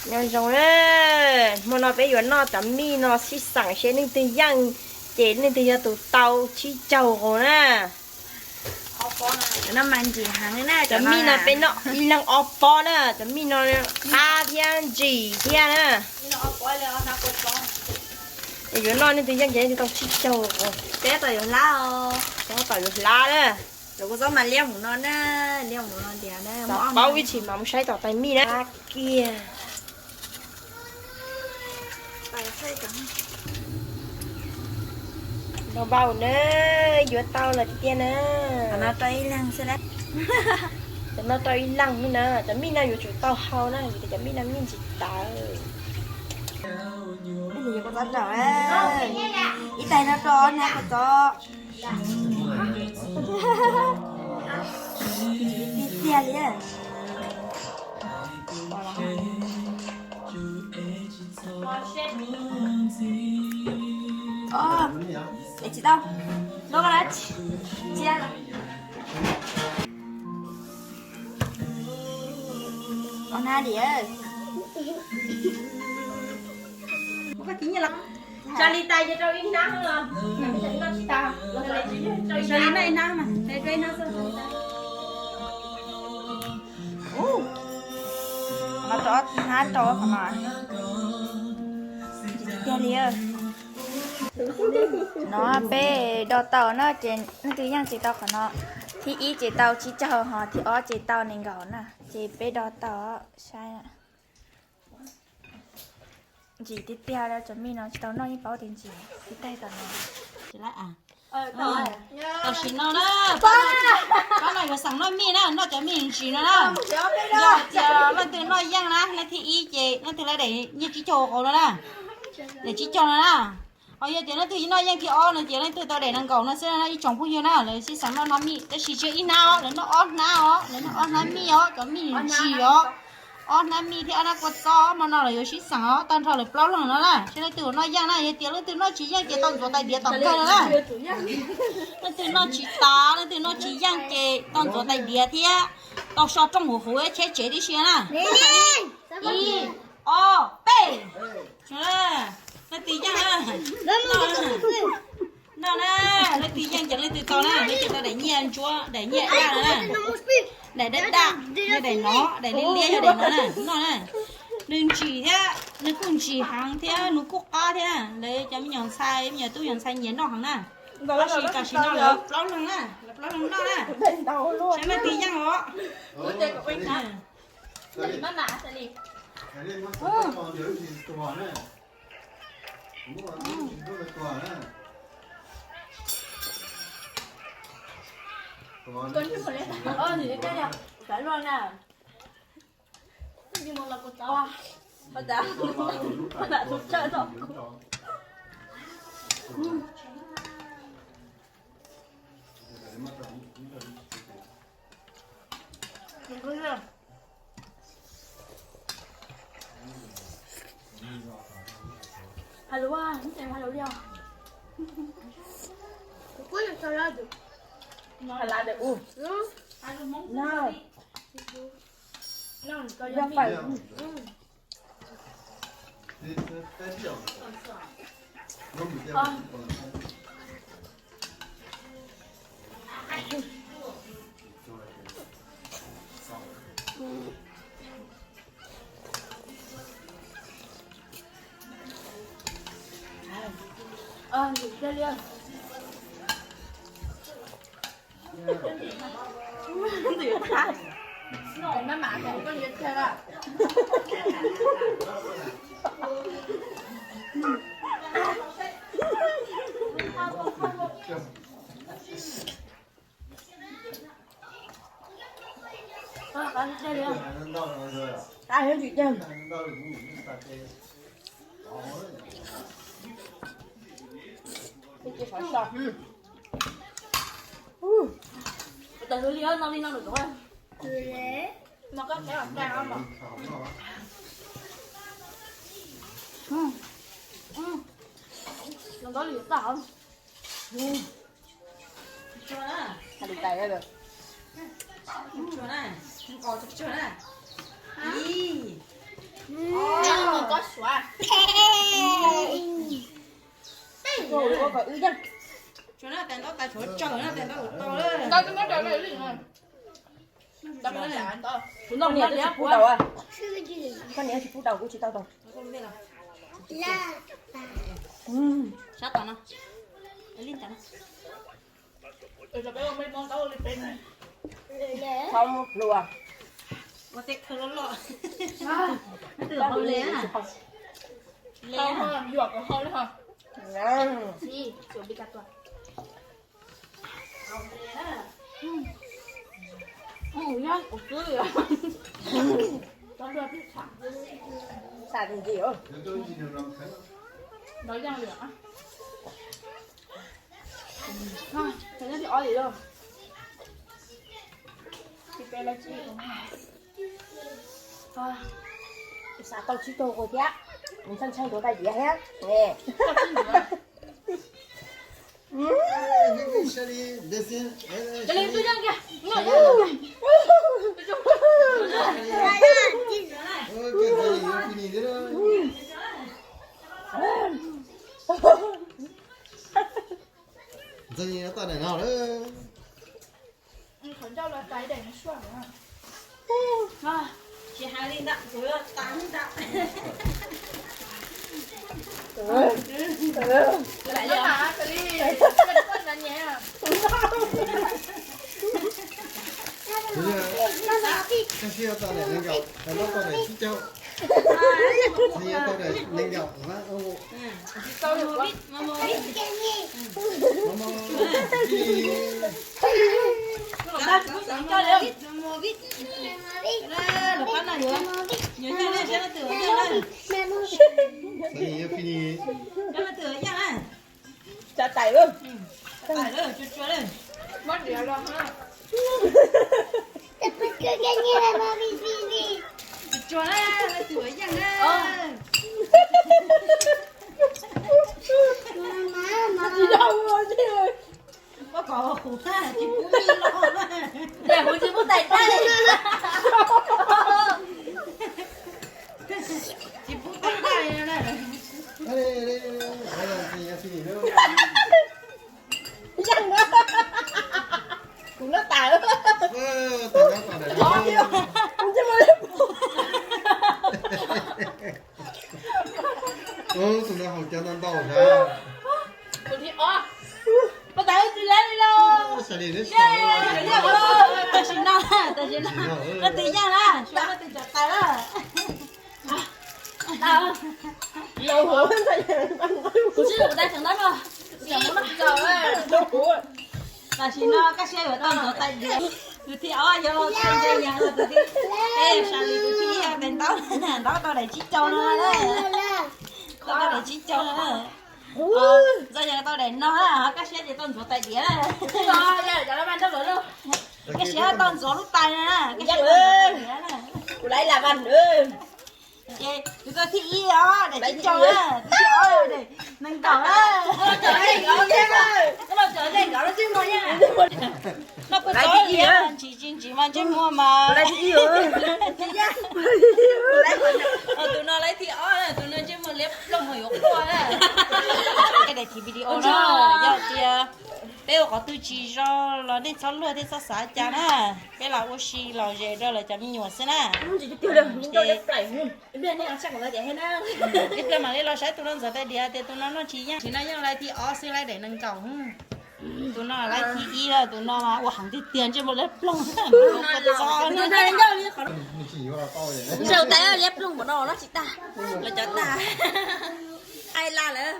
Nyob zoo na, hmo no peb yuav noj cov mij no sib xeem seb leej twg yeej ces leej twg yog tus tau tsib caug nkaus na. Cov mij no peb noj ib leeg ob pob na, cov mij no qab thiab ntsim thiab na. Es yuav noj leej twg yeej ces leej twg tau tsib caug nkaus. Peb tom yuav hlab os. Peb tom yuav hlab na. Los kuv txob mas liab mus no na, liab mus no tias na. Paub ib tsis mas mus saib tom tais mij na. Kiag. Npau npau na, yuav tau lawm tiag tiag na. Cov no rau ib leeg na, cov mij no yuav tsum tau hau na, vim tias cov mij no mij ntsim tawv. Ib tais no rau na kuv txob. Tiag tiag li. Es tsis tau. Noj koj lab tsis. Hnab li. Tsa li tais ces rau ib hnab los. Tsa li ib hnab mas, rau ib hnab xwb. Hnab rau, hnab rau qhov no. Tiag li. No peb do tau no ces leej twg yeej ces tau qhov no. Thib ib ces tau tsib caug ho thib ob ces tau nees nkaum na. Ces peb do tau saib. Ntsim tiag tiag, cov mij no tsis tau noj yeej paub tias ntsim. Ib tais tom no. Tam sim no na, pab no yuav xeem noj mij na, noj cov mij ntsim no na. Yog tias leej twg noj yeej na, leej thib ib ces leej twg lawv daim nyiaj tsib caug hauv no na. Daim tsib caug no na. Ho yog tias leej twg noj yeej thib ob no ces leej twg tau daim nees nkaum no xwb na ib tsoom phooj ywg na, lawv sib xeem noj noj mij, tab sis tsis yog ib hnab os, lawv noj ob hnab os, lawv noj ob hnab mij os, cov mij ntsim os. Ob hnab mij thiab ob hnab kua txob, hmo no lawv yuav sib xeem os, tag nrho lawv plaub leeg no na, seb leej twg noj yeej na, yog tias leej twg noj tsis yeej ces tau ntxuav tais diav tom kawg no na. Leej twg noj tsis tas, leej twg noj tsis yeej ces tau ntxuav tais diav thiab tau so rooj huv huv cheb tsev tib si na. Ib, ob, peb. Leej twg yeej na, noj na, leej twg yeej ces leej twg tau na, leej twg tau daim nyiaj ntsuab, daim nyiaj daj no na. Daim daj daj yog daim no, daim liab liab yog daim no na, noj na. Nws ntsim thiab nws kuj ntsim heev thiab nws kuj qab thiab, lawv cov me nyuam ntxhais, me nyuam tub nyuam ntxhais nyiam noj heev na. Tab sis tam sim no lawv plaub leeg na, lawv plaub leeg noj na. Saib leej twg yeej os. Wb yeej. Tshuav na, tais ntaub tas tshuav tsawg na, tais ntaub tas tau lawm. Ntau, tus muab rau lawm li. Tus no niam twb tsis pub daus, koj niam tsis pub daus kuv tsis tau daus. Sab tom no. Txhob muab plua. Ua tej khawv loj loj. Twb hau le na. Hau, yuam kom hau li ho. Xam ntsis. Xav tau tsib caug kuv thiab, nws ntshai ntshai ntuav tais diav thiab. Ntxawg tau daim no lawm. Tsis hais li ntawd, kuv yuav tas ntawd. Koj siab tau daim nees nkaum, tais ntaub tau daim tsib caug. Tais ntaub tau daim nees nkaum. Tsa tais lawm. Tsa tais lawm, tsuag tsuag lawm. Tsuag tsuag na, leej twg yuav yeej na. Tsis yog ua li. Koj kom huv tag tsis pub mi los. Niam kuv tsis pub tais tais. Tsis pub tais tais li na. Yeej na. Kuv no tas. Tus no haus cov ntau ntau na. Tus thib ob. Pas tas tsis lab li los. Tam sim no, tam sim no leej twg yeej na, suav leej twg cov tais lawm. Kuv tsis ua dai tseem ntab no. Tam sim no koj siab yuav tau ntxuav tais diav. Tus thib ob yog Txhais Ntxhais Yees, tus thib, es Sas Lis tus thib ib, tais ntaub, ntaub tau daim tsib caug no na. Tau daim tsib caug no. Ntxhais Yees tau daim no na, koj siab ces tau ntxuav tais diav na. Koj siab tau ntxuav lub tais na, koj siab tau ntxuav tais diav na. Kuv laiv las vas. Ces tus thib ib os, daim tsib caug na, tus thib ob daim nees nkaum na. Laiv thib ib. Ntsis ntsis mas ntsej muag mas. Tus no laiv thib ob, tus no ntsej muag liab ploog yuav quaj na. Daim video no yog tias peb ua qhov twg tsis zoo los nej txhob luag thiab txhob xav cas na. Peb los ua si lom zem rau lawv cov me nyuam xwb na. Ib pliag mam li los saib tus no ntxuav tais diav tias tus no noj tsis yeej. Tam sim no yeej laiv thib ob xwb, laiv daim nees nkaum. Tus no laiv thib ib, tus no mas ua heev tiag tiag, ntsej muag liab ploog. Ntsaws tais liab ploog npaum no noj tsis tag, lawv cov tag. Ai la lawm.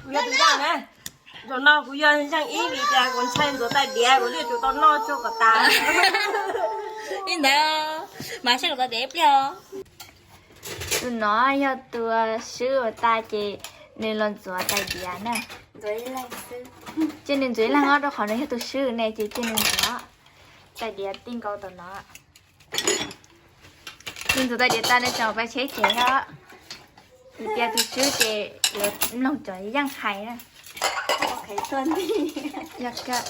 Kuv yog tus yeej na. Zaum no kuv yog yeej ib vim tias kuv ntshai ntxuav tais diav, kuv thiaj tsuas tau noj tsuag kom tas. Li ntawd mas saib kom tau tias ib pliag. Tus no yog tus swb uas tas ces nws los ntxuav tais diav na. Ces nws ntxuav ib leeg os, rau qhov nws yog tus swb ne ces cia nws ntxuav tais diav tij nkaus tom no. Nws ntxuav tais diav tas nws tseem pais tsheb tsev os. Vim tias tus swb ces yuav mloog cov yeej hais na. Yog kawg.